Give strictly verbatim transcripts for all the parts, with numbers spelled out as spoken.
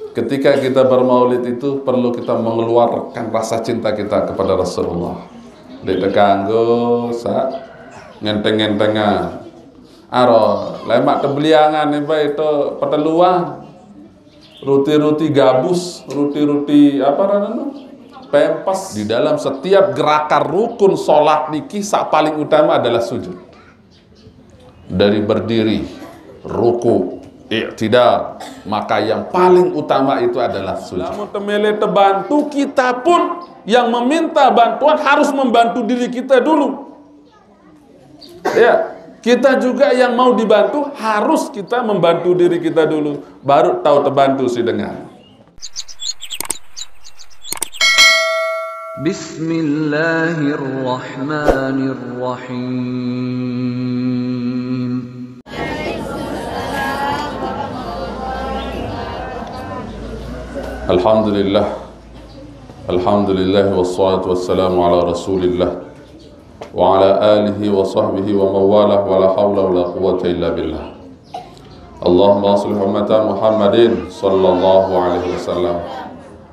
Ketika kita bermaulid itu perlu kita mengeluarkan rasa cinta kita kepada Rasulullah. Dek tekanggo sa ngenteng-ngentengan. Aro, lemak tebeliangan iba itu peteluan. Ruti-ruti gabus, ruti-ruti apa namanya? Pempes. Di dalam setiap gerakan rukun sholat niki, sak paling utama adalah sujud. Dari berdiri, ruku, i'tidal, maka yang paling utama itu adalah sujud. Namun temele tebantu, kita pun yang meminta bantuan harus membantu diri kita dulu. Ya, kita juga yang mau dibantu harus kita membantu diri kita dulu, baru tahu terbantu si dengan. Bismillahirrahmanirrahim. Alhamdulillah. Alhamdulillah, wassalatu wassalamu ala Rasulillah wa ala alihi wa sahbihi wa mawalah, wa la hawla wa la quwwata illa billah. Allahumma aslih ummata Muhammadin sallallahu alaihi wasallam,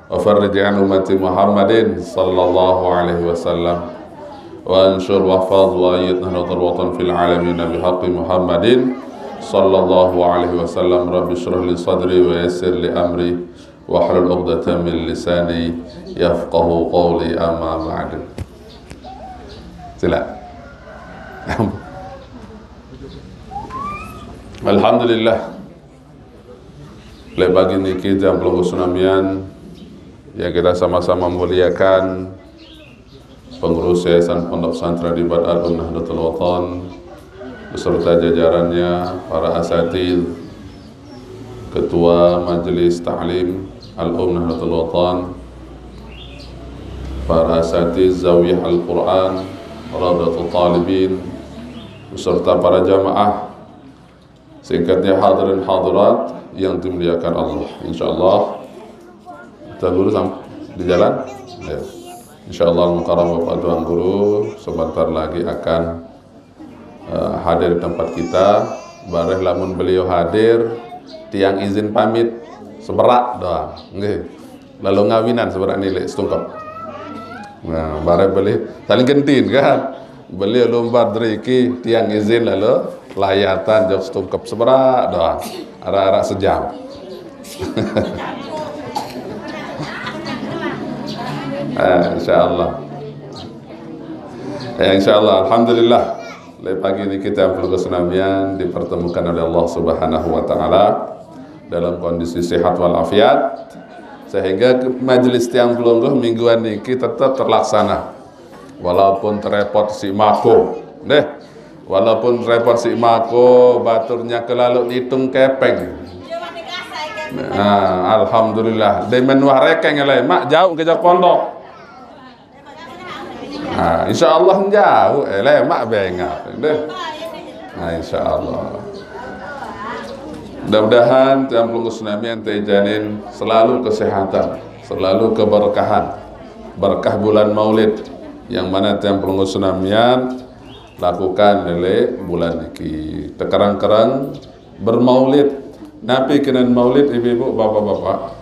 wa farrij an ummati Muhammadin sallallahu alaihi wasallam, wa ansur wa hafaz wa ayyid Nahdlatul Watan fil alamin bi haqqi Muhammadin sallallahu alaihi wasallam. Rabbi shrah li sadri wa yassir li amri, wahlul 'uqdatam min lisani yafqahu qawli, amma ba'du. Sila. Alhamdulillah. Lek pagi niki jam pelungguh senamian, ya, kita sama-sama muliakan pengurus Yayasan Pondok Pesantren Ribat Al-Um Nahdlatul Watan beserta jajarannya, para asatidz, Ketua Majelis Ta'lim Al-Um Nahdlatul Watan, para asatidz Zawiyah Al-Quran, Raudatul Talibin, beserta para jamaah. Singkatnya, hadirin hadirat yang dimuliakan Allah. Insya Allah, kita dulu sam- di jalan. Ya. Insya Allah, Al-Mukarram Bapak Tuan Guru sebentar lagi akan eh, hadir di tempat kita. Bareh lamun beliau hadir, tiang izin pamit seberak doang. Nggih. Lalu ngawinan seberak nilai setungkep. Nah, bareh beli saling gentin kan. Beliau lumpat driki, tiang izin lalu layatan jok setungkep seberak doang. Arak-arak sejam. Eh, insya Allah. Ya, insya Allah, alhamdulillah. Lek pagi ini kita yang perlu kesenamian dipertemukan oleh Allah Subhanahu wa Ta'ala dalam kondisi sehat walafiat, sehingga ke- majelis tiang pelungguh mingguan niki tetap terlaksana, walaupun terepot si mako, deh, walaupun terepot si mako, baturnya kelalu hitung kepeng. Nah, alhamdulillah. Demen wah rekeng, le mak jauh ke jauh pondok. Nah, insya Allah jauh, eh, lemak bengap, deh. Nah, insya Allah. Mudah-mudahan tiang pelungguh senamian tejanin selalu kesehatan, selalu keberkahan, berkah bulan Maulid, yang mana tiang pelungguh senamian lakukan lele bulan niki. Tekerang-kerang bermaulid. Napi kenen maulid, ibu-ibu, bapak-bapak?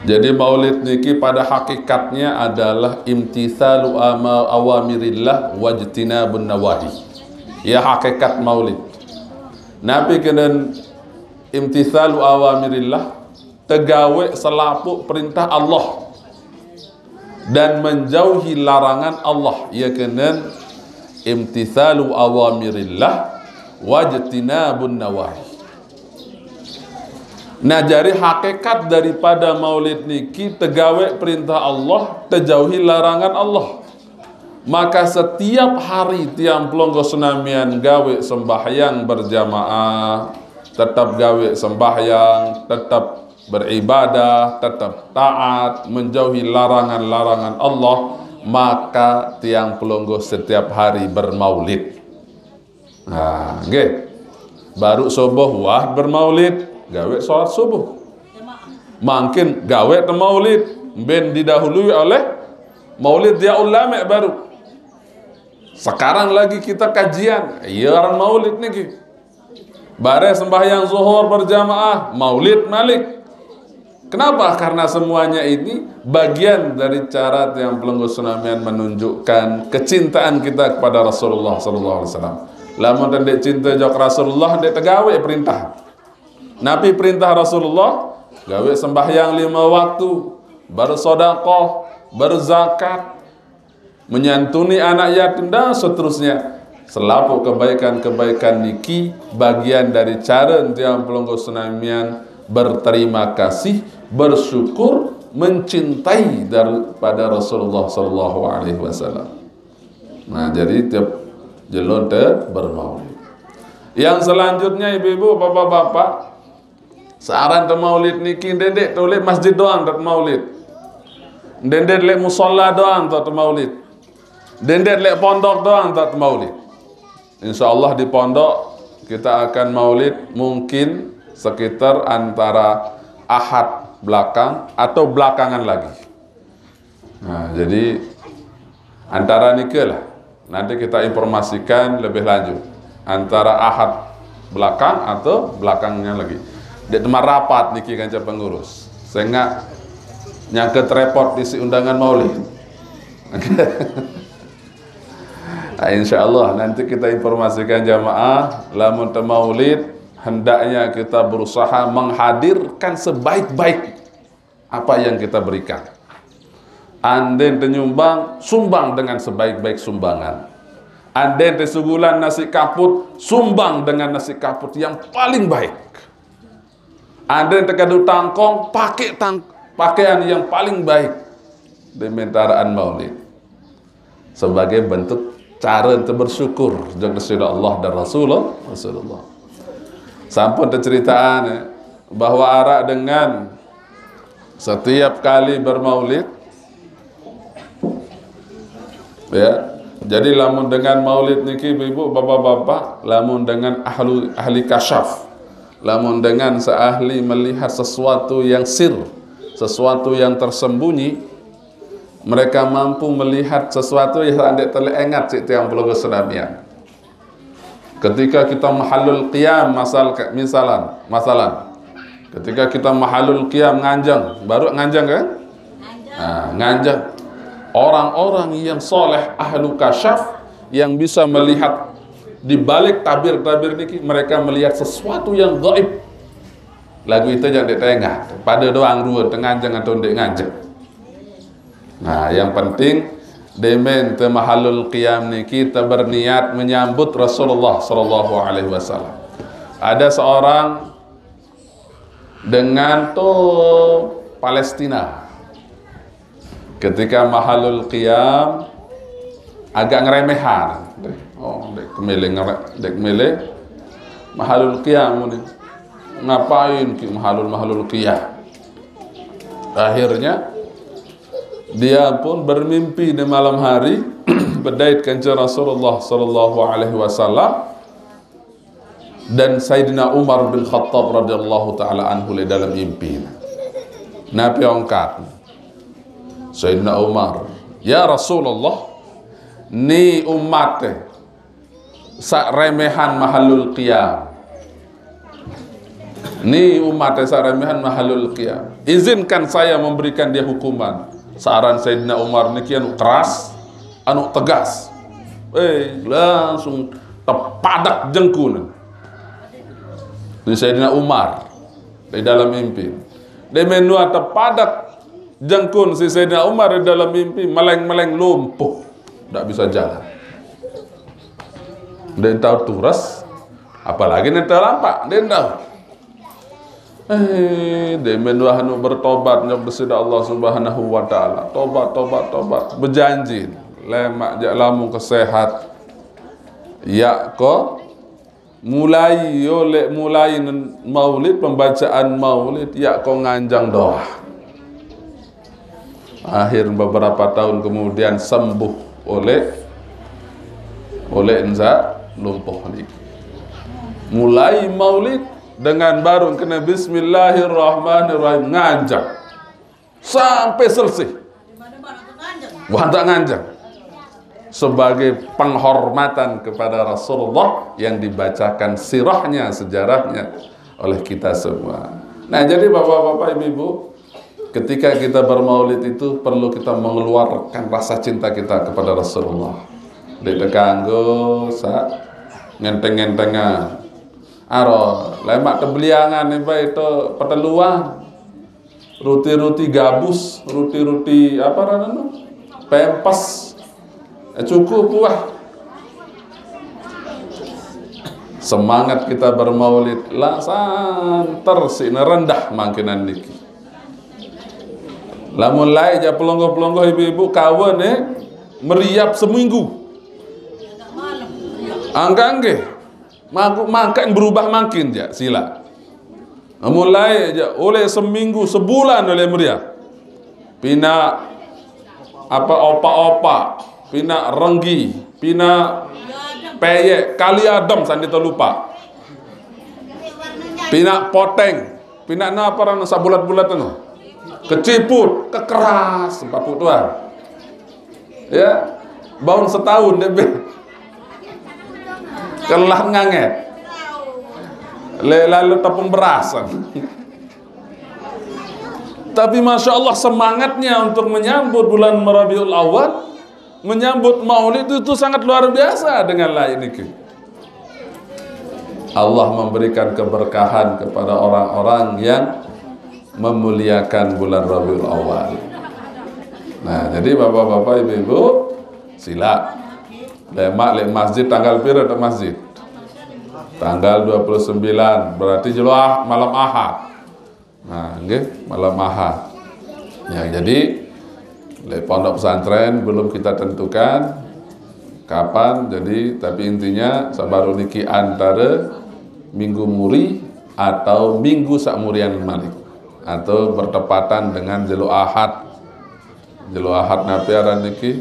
Jadi, maulid niki pada hakikatnya adalah imtitsalu ama- awamirillah wajtinabun nawahi. Ya, hakikat maulid. Napi kenen imtitsalu awamirillah, tegawe selapuh perintah Allah dan menjauhi larangan Allah, ya kenen imtitsalu awamirillah wajtinabun nawahi. Nah, jadi hakikat daripada maulid niki tegawe perintah Allah, tejauhi larangan Allah. Maka setiap hari tiang pelungguh senamian gawe sembahyang berjamaah, tetap gawe sembahyang, tetap beribadah, tetap taat, menjauhi larangan-larangan Allah, maka tiang pelungguh setiap hari bermaulid. Nah, nggih. Baru subuh wah bermaulid, gawe sholat subuh. Mangkin gawe te maulid, ben didahului oleh maulid dia ulama baru. Sekarang lagi kita kajian, iya orang maulid niki. Bare sembahyang zuhur berjamaah, maulid malik. Kenapa? Karena semuanya ini bagian dari cara tiang pelungguh senamian menunjukkan kecintaan kita kepada Rasulullah sallallahu alaihi wasallam. Lamun teu cinta jok Rasulullah, ndeq tegawe perintah. Napi perintah Rasulullah? Gawe sembahyang lima waktu, bersedekah, berzakat, menyantuni anak yatim, dan seterusnya. Selapuq kebaikan-kebaikan niki bagian dari cara tiang pelungguh senamian berterima kasih, bersyukur, mencintai daripada Rasulullah sallallahu alaihi wasallam. Nah, jadi tiap jelo te bermaulid. Yang selanjutnya, ibu-ibu, bapak-bapak, searan te maulid niki, ndeq-ndeq te leq masjid doang te maulid. Ndeq-ndeq leq musala doang te maulid. Ndeq-ndeq leq pondok doang te maulid. Insya Allah di pondok kita akan maulid mungkin sekitar antara Ahad belakang atau belakangan lagi. Nah, jadi antara nike lah. Nanti kita informasikan lebih lanjut. Antara Ahad belakang atau belakangnya lagi. Ndeq te marapat niki kance pengurus. Sengaq nyangkut repot isi undangan maulid. Nah, insya Allah nanti kita informasikan jamaah, lamun te maulid, hendaknya kita berusaha menghadirkan sebaik-baik apa yang kita berikan. Anden te nyumbang, sumbang dengan sebaik-baik sumbangan. Anden te sugulan nasi kaput, sumbang dengan nasi kaput yang paling baik. Anden te kadu tangkong, pakai tang pakaian yang paling baik. Demen te araq maulid sebagai bentuk cara te bersyukur jok Deside Allah dan Rasulullah, Rasulullah. Sampun te ceritaan, ya, bahwa araq dengan setiap kali bermaulid, ya. Jadi lamun dengan maulid niki, ibu-ibu, bapak-bapak, lamun dengan ahlu, ahli kasyaf, lamun dengan seahli melihat sesuatu yang sir, sesuatu yang tersembunyi, mereka mampu melihat sesuatu yang ndeq te leq engat siq tiang pelungguh senamian. Ketika kita mahallul qiyam, masal, misalan, masalan, ketika kita mahallul qiyam nganjeng, baru nganjeng kan? Nah, nganjeng. Orang-orang yang soleh, ahlu kasyaf, yang bisa melihat di balik tabir-tabir niki, mereka melihat sesuatu yang gaib. Laguq ite jaq ndeq te engat, pade doang ruen te nganjeng atau ndeq nganjeng. Nah, yang penting demen te mahallul qiyam niki te berniat menyambut Rasulullah sallallahu alaihi wasallam. Ada seorang dengan to Palestina. Ketika mahallul qiyam agak ngeremehan. Oh, ndeq kemele ngere-, ndeq kemele mahallul qiyam ini. Ngapain ki mahallul, mahallul qiyam? Akhirnya dia pun bermimpi di malam hari bedait kance Rasulullah sallallahu alaihi wasallam dan Sayyidina Umar bin Khattab radhiyallahu taala anhu leq dalem impi. Napi ongkat? Sayyidina Umar, "Ya Rasulullah, ni umat saq remehan mahallul qiyam. Ni umat saq remehan mahallul qiyam. Izinkan saya memberikan dia hukuman." Saran Sayyidina Umar niki anu keras, anu tegas. Eh, langsung tepadak jengkune. Ini Sayyidina Umar di dalam mimpi. Demen nuah tepadak jengkun siq Sayyidina Umar di dalam mimpi, meleng-meleng lumpuh. Ndak bisa jalan. Ndeq tao tures, apalagi ndeq tao lampaq, ndeq tao. Eh, demen wah anu bertobat nyok Deside Allah Subhanahu wa taala. Tobat, tobat, tobat. Bejanji, lemaq jaq lamun kesehat, yaq ko mulai, yo leq mulai maulid, pembacaan maulid, yaq ko nganjeng doang. Akhir beberapa tahun kemudian sembuh oleh, oleh enza lumpuh niki. Mulai maulid dengan baru kena bismillahirrahmanirrahim, nganjeng sampai selesai. Wah, tak nganjeng. Sebagai penghormatan kepada Rasulullah yang dibacakan sirahnya, sejarahnya oleh kita semua. Nah, jadi bapak-bapak, ibu-ibu, Ketika kita bermaulid itu perlu kita mengeluarkan rasa cinta kita kepada Rasulullah. Ndeq tekanggo saq ngenteng-ngentengan. Aro, lemaq tebeliangan iba itu peteluan. Ruti-ruti gabus, ruti-ruti apa ranane? Pempes. Eh, cukup wah. Semangat kita bermaulid lah santer sine rendah mangkinan niki. Lamun laeq jaq pelungguh-pelungguh ibu-ibu kawen, eh, meriap seminggu. Angkaq nggih. Mangku-, mangkaq berubah mangkin jaq silaq. Lamun laeq jaq oleh seminggu, sebulan oleh meriap. Pinaq apa, opak-opak, pinaq renggi, pinaq peyek, kali adem sandi telupak. Pinaq poteng, pinaq napa ran saq bulat-bulat anu. Keciput, kekeras, papuq tuan. Ya, baun setahun deh, be. Kelah nganget. Le-, lalu tepung beras. Tapi Masya Allah, semangatnya untuk menyambut bulan Rabiul Awal, menyambut maulid itu sangat luar biasa dengan lain niki. Allah memberikan keberkahan kepada orang-orang yang memuliakan bulan Rabiul Awal. Nah, jadi bapak-bapak, ibu-ibu, silaq. Lemaq leq masjid tanggal pira leq masjid? Tanggal dua puluh sembilan, berarti jelo Ah-, malam Ahad. Nah, nggih, malam Ahad. Ya, jadi leq pondok pesantren belum kita tentukan kapan, jadi, tapi intinya sabaru niki antare Minggu Muri atau Minggu saq murian malik, atau bertepatan dengan jelo Ahad. Jelo Ahad napi aran niki?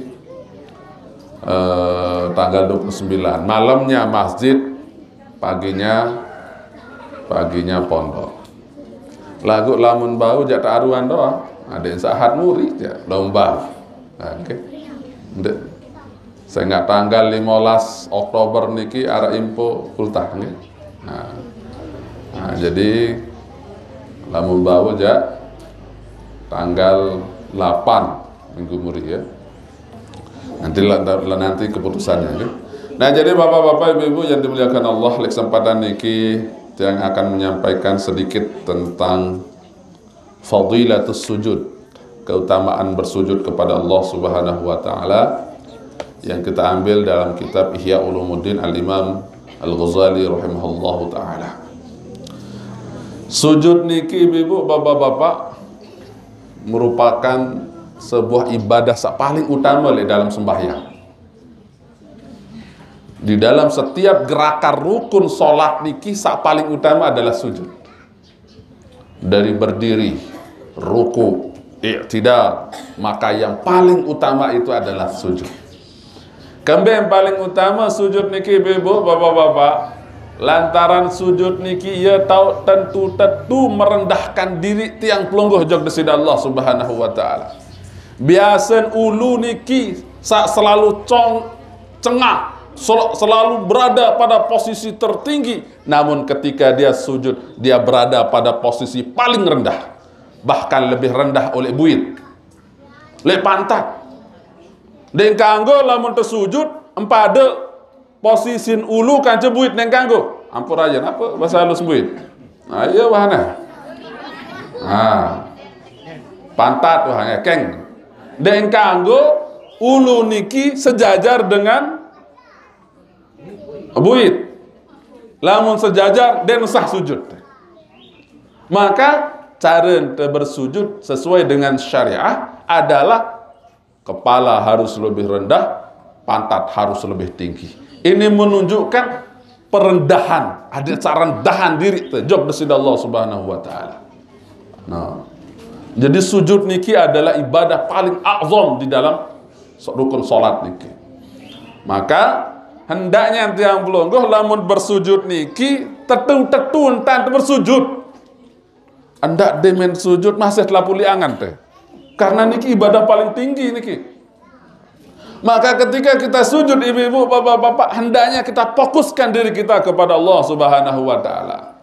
Eh, tanggal dua puluh sembilan. Malamnya masjid, paginya, paginya pondok. Laguq lamun bau jaq taaruan doang. Adeq saq Ahad Muri jaq lomba. Nah, oke. Ndeq. Sengaq tanggal lime belas Oktober niki araq info ultah, nggih. Nah. Nah, jadi lamun bau jaq tanggal delapan Minggu Muri, ya. Nanti lah, lah nanti keputusannya, nggih. Nah, jadi bapak-bapak, ibu-ibu yang dimuliakan Allah, leq kesempatan niki tiang akan menyampaikan sedikit tentang fadilatus sujud, keutamaan bersujud kepada Allah Subhanahu wa taala, yang kita ambil dalam kitab Ihya Ulumuddin Al-Imam Al-Ghazali rahimahullahu taala. Sujud niki, ibu-ibu, bapak-bapak, merupakan sebuah ibadah saq paling utama leq dalam sembahyang. Di dalam setiap gerakan rukun salat niki, saq paling utama adalah sujud. Dari berdiri, ruku, i'tidal, maka yang paling utama itu adalah sujud. Kembe yang paling utama sujud niki, ibu-ibu, bapak-bapak? Lantaran sujud niki, ia tau tentu-tentu merendahkan diri tiang pelungguh jok Deside Allah Subhanahu wa taala. Biasen ulu niki saq selalu cong-, cengah, sel-, selalu berada pada posisi tertinggi. Namun ketika dia sujud, dia berada pada posisi paling rendah. Bahkan lebih rendah oleh buit. Leq pantat. Ndeq kanggo lamun tesujud, empade posisin ulu kance buit, ndeq kanggo. Ampun aja, apa bahasa halus buit? Nah, iya, wahne. Nah, pantat, wahne, keng. Ndeq kanggo ulu niki sejajar dengan buit. Lamun sejajar, ndeq sah sujud. Maka, cara ente bersujud sesuai dengan syariah adalah kepala harus lebih rendah, pantat harus lebih tinggi. Ini menunjukkan perendahan, ada cara rendahan diri te jok Deside Allah Subhanahu wa taala. Nah, jadi sujud niki adalah ibadah paling azam di dalam rukun salat niki. Maka, hendaknya tiang pelungguh lamun bersujud niki, tetu-tetu entan bersujud. Ndeq demen sujud masih telapuq liangan teh. Karena niki ibadah paling tinggi niki. Maka ketika kita sujud, ibu-ibu, bapak-bapak, hendaknya kita fokuskan diri kita kepada Allah Subhanahu wa taala.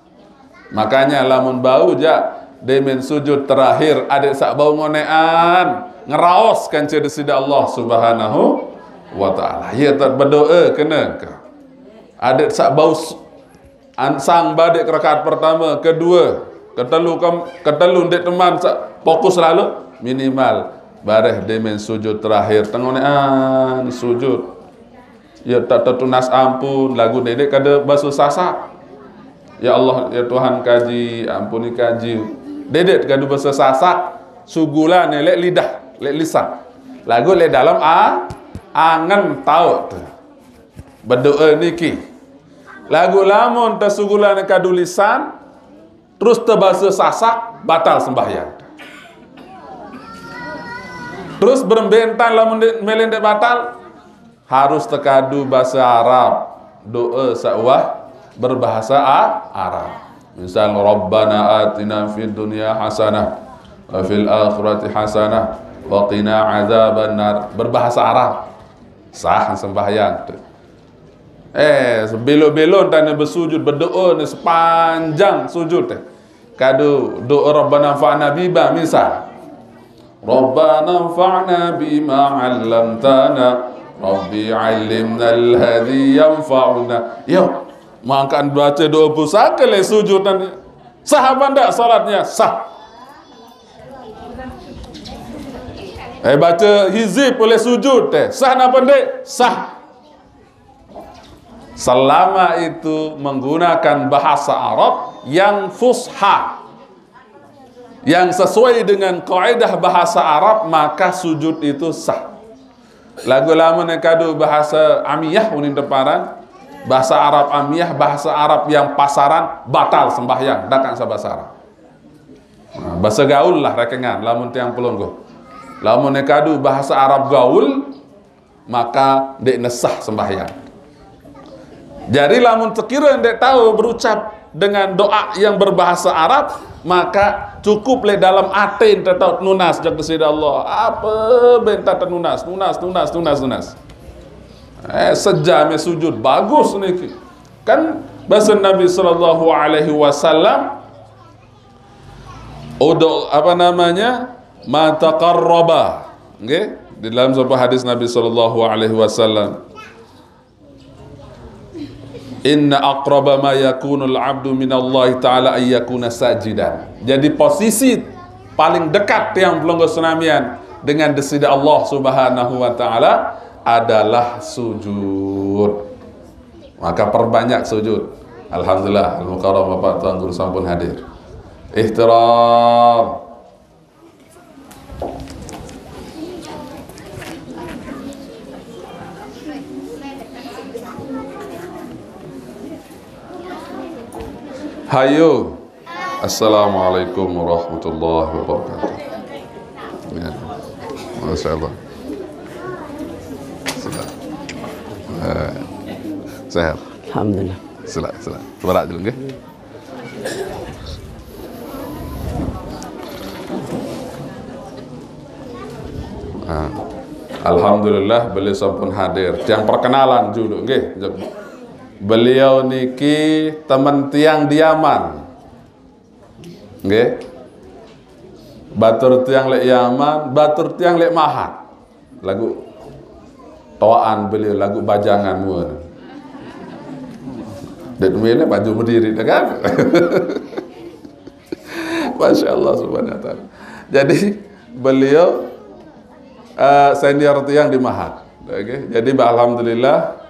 Makanya lamun bau jaq Demen sujud terakhir, adeq saq bau ngoneqan, ngeraos kance Deside Allah Subhanahu wa Ta'ala. Ye, tet berdoa kene ke. Adeq saq bau s-, an-, sang badeq ke rakaat pertame, kedue, ketelu, kem-, ketelu ndeq teman saq fokus lalo, minimal bareh demen sujud terakhir, tengoneqan sujud. Ya, tak tetunas ampun, laguq dedeq kadu base Sasak. Ya Allah, ya Tuhan kaji, ampuni kaji. Dedeq kadu base Sasak, sugulane leq lidah, leq lisan. Laguq leq dalem a-, angen taoq te. Bedoe niki. Laguq lamun te sugulane kadu lisan, terus te base Sasak, batal sembahyang. Terus berembentan lamun ndeq, mele ndeq batal, harus te kadu base Arab. Doe saq wah berbahasa A-, Arab. Misal, "Rabbana atina fid dunya hasanah, wa fil akhirati hasanah, wa qina adzabannar." Berbahasa Arab. Sah sembahyang. Eh, sebelo-belo tane besujud, bedoe ne sepanjang sujud te. Kadu doe Rabbana fa'na bima, misal. "Rabbana fa'na bima 'allamtana, Rabbi 'allimna alladzi yanfa'una." Yo, mangkan bace doe pusake leq sujud tane. Sah apa ndak salatnya? Sah. Eh, bace hizib leq sujud te. Sah napa ndeq? Sah. Selama itu menggunakan bahasa Arab yang fusha, yang sesuai dengan kaidah bahasa Arab, maka sujud itu sah. Laguq lamun kadu bahasa amiyah unin teparan, bahasa Arab amiyah, bahasa Arab yang pasaran, batal sembahyang, dakaq sah bahasa Arab. Nah, bahasa gaul lah rekengan, lamun tiang pelungguh. Lamun kadu bahasa Arab gaul, maka ndeq ne sah sembahyang. Jadi, lamun sekira ndeq tao berucap dengan doa yang berbahasa Arab, maka cukup leq dalem aten tetep nunas jok Deside Allah. Ape benta tenunas, nunas, nunas, nunas, nunas. Eh, sejam sujud, bagus niki. Kan base Nabi sallallahu alaihi wasallam, Udu, apa namanya? "Ma taqarraba." Nggih, di dalam sebuah hadis Nabi sallallahu alaihi wasallam, "Inna aqraba ma yakunul abdu minallahi ta'ala ayyakuna sajidan." Jadi, posisi paling dekat tiang pelungguh senamian dengan Deside Allah Subhanahu wa Ta'ala adalah sujud. Maka perbanyak sujud. Alhamdulillah, Al-Mukarram Bapak Tuan Guru sampun hadir. Ihtiram. Hayu. Assalamualaikum warahmatullahi wabarakatuh. Ya. Masya Allah. Sila. Eh, sehat. Alhamdulillah. Sila, sila. Berak dulu, nggih. Ah. Alhamdulillah, beliau sampun hadir. Tiang perkenalan dulu, nggih. Beliau niki temen tiang di Yaman. Nggih. Batur tiang leq Yaman, batur tiang leq Mahat. Laguq toaqan beliau, laguq bajangan mun. Dek mele baju berdiri dah kan. Masya Allah subhanahu wa ta'ala. Jadi beliau, eh, senior tiang di Mahat. Oke, jadi alhamdulillah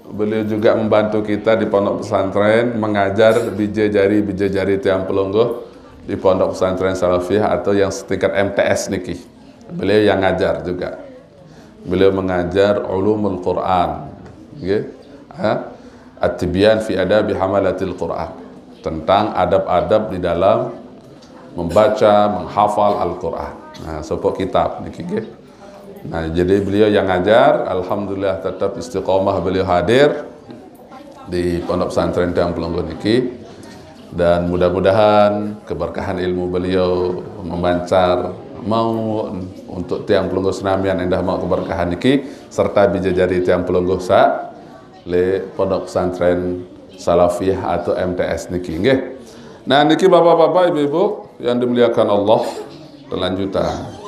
beliau juga membantu kita di pondok pesantren, mengajar bije jari, bije jari tiang pelungguh di pondok pesantren Salafiyah atau yang setingkat M T S niki. Beliau yang ngajar juga. Beliau mengajar ulumul Quran. Nggih. Ha? At-Tibyan fi Adabi Hamalatil Quran. Tentang adab-adab di dalam membaca, menghafal Al-Quran. Nah, sopoq kitab niki, nggih. Nah, jadi beliau yang ngajar, alhamdulillah tetap istiqomah beliau hadir di Pondok Pesantren Tiang Pelungguh niki. Dan mudah-mudahan keberkahan ilmu beliau memancar, mau untuk tiang pelungguh senamian endah mau keberkahan niki, serta bije jari tiang pelungguh saq leq Pondok Pesantren Salafiyah atau M T S niki, nggih. Nah, niki bapak-bapak, ibu-ibu yang dimuliakan Allah, kelanjutan.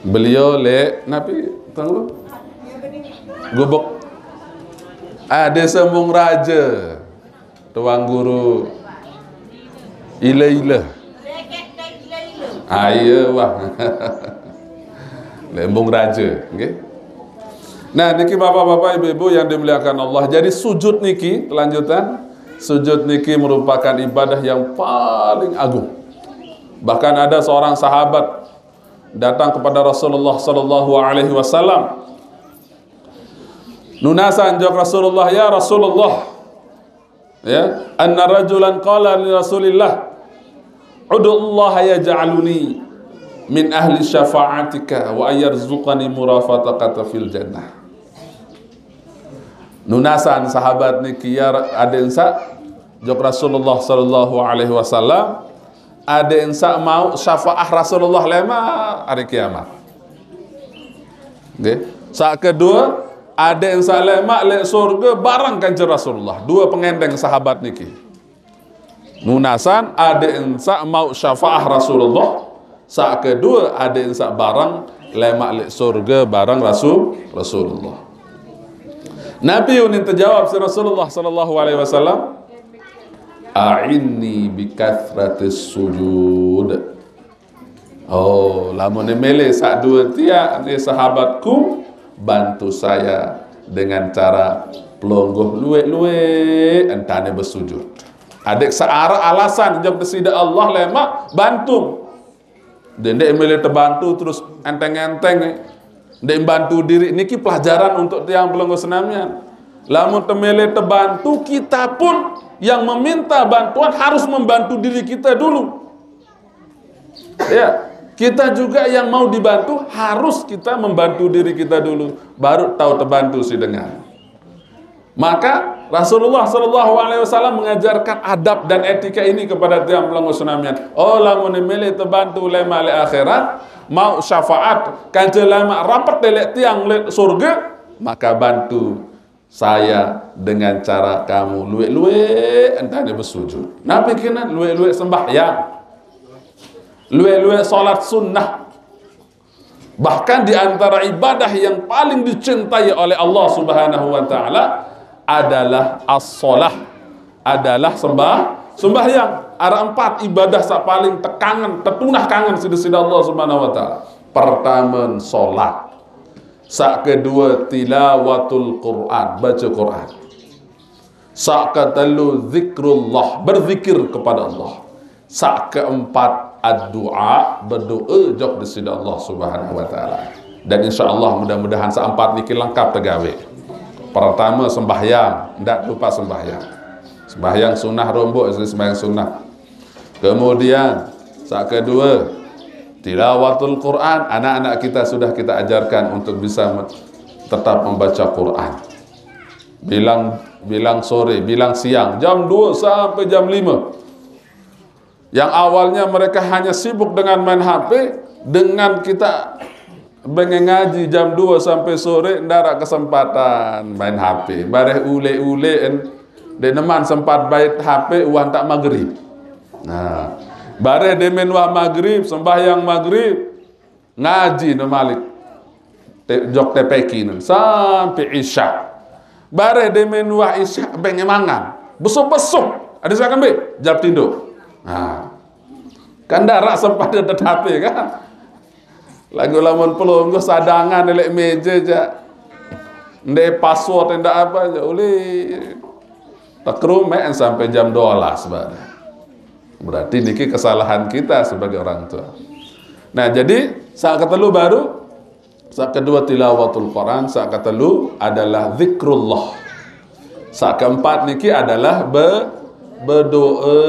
Beliau lek napi tanggu gubuk. Ah, Desa Embung Raja, Tuan Guru Ila-ila. Ayo, wah. Lek Embung Raja, nggih. Nah, niki bapak-bapak, ibu-ibu yang dimuliakan Allah. Jadi sujud niki, kelanjutan, sujud niki merupakan ibadah yang paling agung. Bahkan ada seorang sahabat datang kepada Rasulullah sallallahu alaihi wasallam. Nunasan jawab Rasulullah, "Ya Rasulullah, ya, anna rajulan qala li Rasulillah, ud'ullaha yaj'aluni min ahli syafa'atika wa ayyarzuqani murafataqata fil jannah." Nunasan sahabat niki, ya, aden sa, jawab Rasulullah sallallahu alaihi wasallam, aden sa mau syafaah Rasulullah lema hari kiamat. Nggih. Sa kedua, aden sa lema lek surga bareng kanjeng Rasulullah. Dua pengendeng sahabat niki. Nunasan aden sa mau syafaah Rasulullah. Sa kedua aden sa bareng lema lek surga bareng Rasul Rasulullah. Nabi unin terjawab si Rasulullah sallallahu alaihi wasallam, "A'inni bi kathratis sujud." Oh, lamun mele sak dua tiak ni sahabatku, bantu saya dengan cara pelonggoh luek-luek entane bersujud. Adik searah alasan jawab sida Allah lemak bantu. Dia ndak mele terbantu terus enteng-enteng. Ndak bantu diri. Niki pelajaran untuk tiang pelonggoh senamian. Lamun temele terbantu, kita pun yang meminta bantuan harus membantu diri kita dulu. Ya, kita juga yang mau dibantu harus kita membantu diri kita dulu, baru tahu terbantu si dengan. Maka Rasulullah sallallahu alaihi wasallam mengajarkan adab dan etika ini kepada tiang pelanggar senamian. Oh, lamun milih terbantu lema le akhirat, mau syafaat, kanca lama rapat delek tiang le surga, maka bantu saya dengan cara kamu luek-luek entah dia bersujud. Nabi kena luek-luek sembahyang, luek-luek salat sunnah. Bahkan di antara ibadah yang paling dicintai oleh Allah Subhanahu wa taala adalah as-shalah, adalah sembah sembahyang. Ada empat ibadah sak paling tekangan, tetunah kangen sida-sida Allah Subhanahu wa taala. Pertama salat. Sak kedua tilawatul Quran, baca Quran. Sak ketelu zikrullah, berzikir kepada Allah. Sak keempat doa, berdoa jok di sida Allah Subhanahu wa taala. Dan insya Allah mudah-mudahan sak empat niki lengkap tegawe. Pertama sembahyang, ndak lupa sembahyang. Sembahyang sunnah rombok, sembahyang sunnah. Kemudian sak kedua tilawatul Quran, anak-anak kita sudah kita ajarkan untuk bisa tetap membaca Quran. Bilang bilang sore, bilang siang, jam dua sampai jam lima. Yang awalnya mereka hanya sibuk dengan main H P, dengan kita pengen ngaji jam dua sampai sore, ndak ada kesempatan main H P. Bareh ule-ule en, dek neman sempat bait H P uang tak maghrib. Nah, bareh demen wah maghrib, sembahyang maghrib, ngaji no malik. Te, jok T P Q no sampai isya. Bareh demen wah isya beng mangan. Besuh-besuh. Ada silakan be, jawab tindo. Nah. Kan darak sempat ada tetapi kan. Lagu lamun pelungguh sadangan elek meja ja. Nde password ndak apa ja uli. Tekrum en sampai jam dua belas bareh. Berarti niki kesalahan kita sebagai orang tua. Nah, jadi sak ketelu baru, sak kedua tilawatul Quran, sak ketelu adalah zikrullah. Sak keempat niki adalah be, berdoa,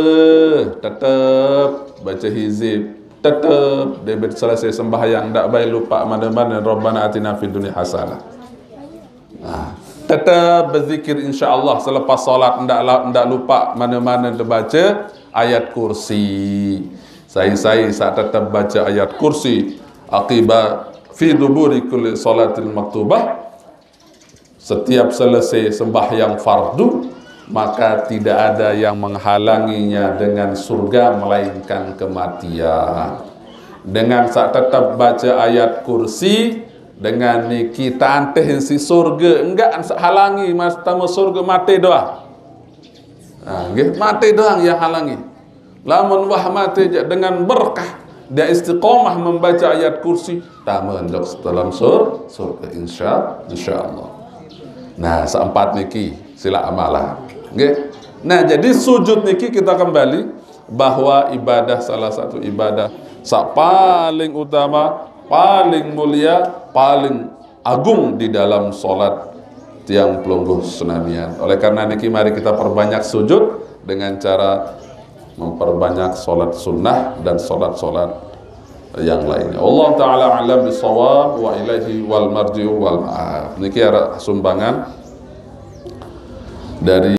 tetap baca hizib, tetap debit selesai sembahyang, ndak baik lupa mana-mana Rabbana atina fid dunya hasanah. Nah, tetap berzikir insya Allah selepas salat ndak ndak lupa mana-mana terbaca ayat kursi. Saya-saya saat tetap baca ayat kursi akibat fi duburi kulli salatil maktubah. Setiap selesai sembahyang fardu, Maka tidak ada yang menghalanginya dengan surga melainkan kematian. Dengan sak tetap baca ayat kursi, dengan niki tantih si surga, enggak sak halangi mas tama surga mati doang. Nah, nggih, mati doang yang halangi. Lamun wah mati ja dengan berkah dia istiqomah membaca ayat kursi, tama ndok dalam sur surga insya insya Allah. Nah, seempat niki sila amalah. Nggih. Nah, jadi sujud niki kita kembali bahwa ibadah salah satu ibadah sa paling utama, paling mulia, paling agung di dalam salat tiang pelungguh senamian. Oleh karena niki mari kita perbanyak sujud dengan cara memperbanyak salat sunnah dan salat-salat yang lainnya. Allah taala alam bisawab wa ilaihi wal marji'u wal ma'ab. Niki ada sumbangan dari